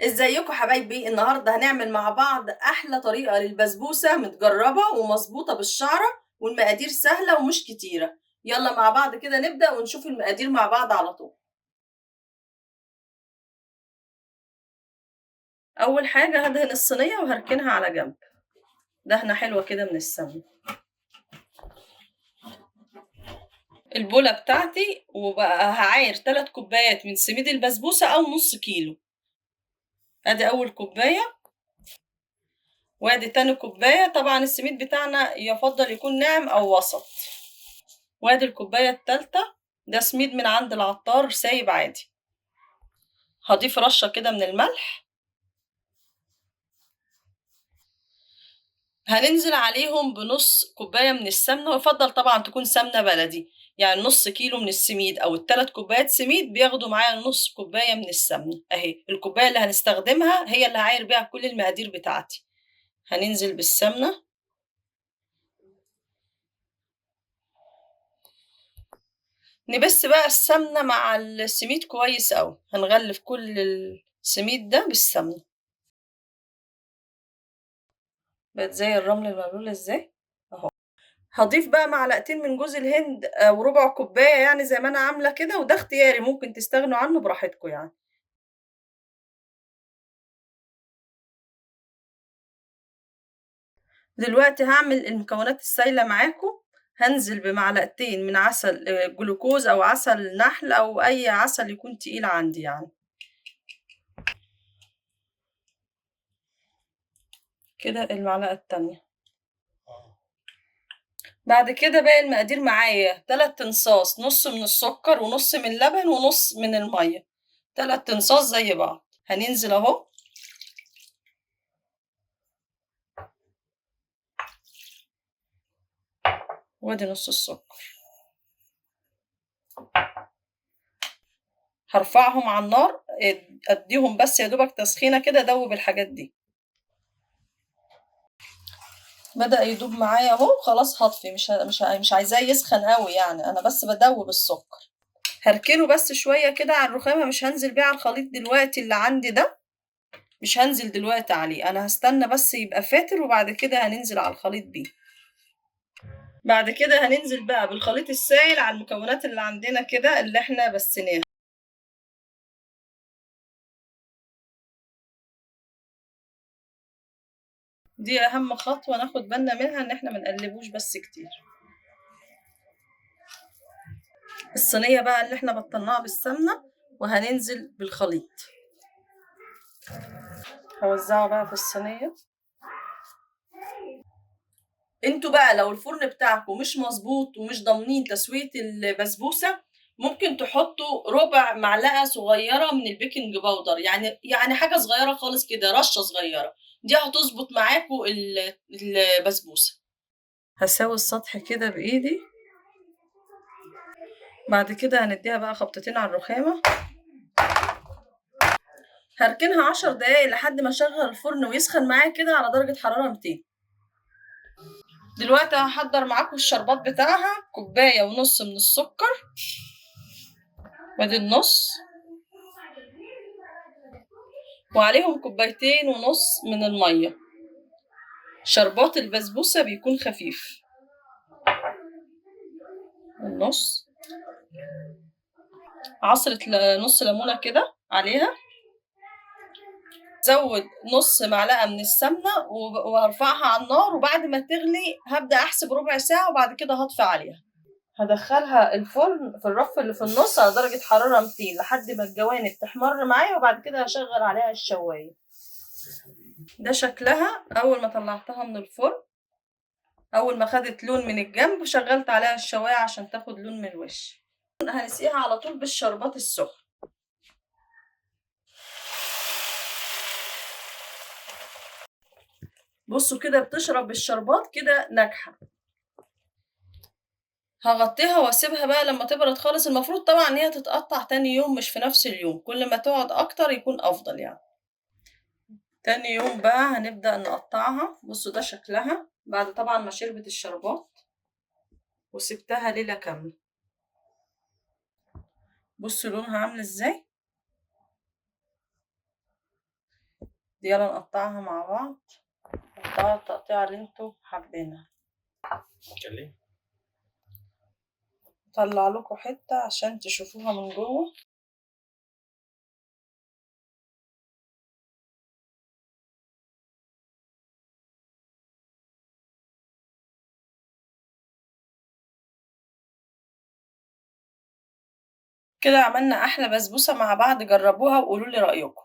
ازيكم حبايبي؟ النهارده هنعمل مع بعض احلى طريقه للبسبوسه متجربه ومظبوطه بالشعره، والمقادير سهلة ومش كتيرة. يلا مع بعض كده نبدا ونشوف المقادير مع بعض على طول. اول حاجة هدهن الصينية وهركنها على جنب، دهنه حلوة كده من السمنة. البوله بتاعتي، وبقى هعاير 3 كوبايات من سميد البسبوسه او نص كيلو. ادي اول كوباية، وادي تاني كوباية. طبعا السميد بتاعنا يفضل يكون ناعم او وسط. وادي الكوباية التالتة، ده سميد من عند العطار سايب عادي. هضيف رشه كده من الملح. هننزل عليهم بنص كوباية من السمنة، ويفضل طبعا تكون سمنه بلدي، يعني نص كيلو من السميد او ال3 كوبايات سميد بياخدوا معايا نص كوباية من السمنة. اهي الكوباية اللي هنستخدمها هي اللي هعاير بيها كل المقادير بتاعتي. هننزل بالسمنه، نبس بقى السمنة مع السميد كويس قوي. هنغلف كل السميد ده بالسمنه. بقت زي الرمل المبلول ازاي اهو. هضيف بقى معلقتين من جوز الهند او ربع كوباية، يعني زي ما انا عامله كده، وده اختياري ممكن تستغنوا عنه براحتكم يعني. دلوقتي هعمل المكونات السايله معاكم. هنزل بمعلقتين من عسل جلوكوز او عسل نحل او اي عسل يكون تقيل عندي يعني. كده المعلقة التانية. بعد كده باقي المقادير معايا 3 تنصاص، نص من السكر ونص من اللبن ونص من المية، 3 تنصاص زي بعض. هننزل اهو وادي نص السكر. هرفعهم على النار، اديهم بس يا دوبك تسخينه كده، ادوب الحاجات دي. بدأ يدوب معايا اهو، خلاص هطفي. مش عايزاه يسخن قوي يعني، انا بس بدوب السكر. هركنه بس شوية كده على الرخامه، مش هنزل بيه على الخليط دلوقتي اللي عندي ده، مش هنزل دلوقتي عليه، انا هستنى بس يبقى فاتر وبعد كده هننزل على الخليط بيه. بعد كده هننزل بقى بالخليط السائل على المكونات اللي عندنا كده اللي احنا بسيناها. دي اهم خطوة ناخد بالنا منها، ان احنا ما نقلبوش بس كتير. الصينية بقى اللي احنا بطلناها بالسمنه، وهننزل بالخليط. هوزعه بقى في الصينية. انتوا بقى لو الفرن بتاعكم مش مظبوط ومش ضامنين تسويه البسبوسه، ممكن تحطوا ربع معلقه صغيرة من ال baking powder، يعني حاجة صغيرة خالص كده، رشه صغيرة، دي هتظبط معاكم البسبوسه. هساوي السطح كده بايدي. بعد كده هنديها بقى خبطتين على الرخامه. هركنها 10 دقايق لحد ما اشغل الفرن ويسخن معايا كده على درجه حرارة 200. دلوقتي هحضر معاكم الشربات بتاعها. كوباية ونص من السكر، وادي النص، وعليهم 2.5 كوباية من المية. شربات البسبوسه بيكون خفيف. النص، عصرة نص ليمونه كده عليها. زود نص معلقه من السمنة وهرفعها على النار، وبعد ما تغلي هبدا احسب ربع ساعة وبعد كده هطفي عليها. هدخلها الفرن في الرف اللي في النص على درجه حرارة 200 لحد ما الجوانب تحمر معايا، وبعد كده هشغل عليها الشوايه. ده شكلها اول ما طلعتها من الفرن. اول ما خدت لون من الجنب شغلت عليها الشوايه عشان تاخد لون من الوش. هنسقيها على طول بالشربات السخن. بصوا كده بتشرب الشربات كده ناجحة. هغطيها واسيبها بقى لما تبرد خالص. المفروض طبعا ان هي تتقطع تاني يوم مش في نفس اليوم، كل ما تقعد اكتر يكون افضل يعني. تاني يوم بقى هنبدأ نقطعها. بصوا ده شكلها بعد طبعا ما شربت الشربات، وسبتها ليلة كاملة. بصوا لونها عامل ازاي. دي يلا نقطعها مع بعض. قطعوا التقطيعة اللي انتوا حابينها. كلم. طلع لكم حتة عشان تشوفوها من جوه. كده عملنا احلى بسبوسة مع بعض، جربوها وقولوا لي رأيكم.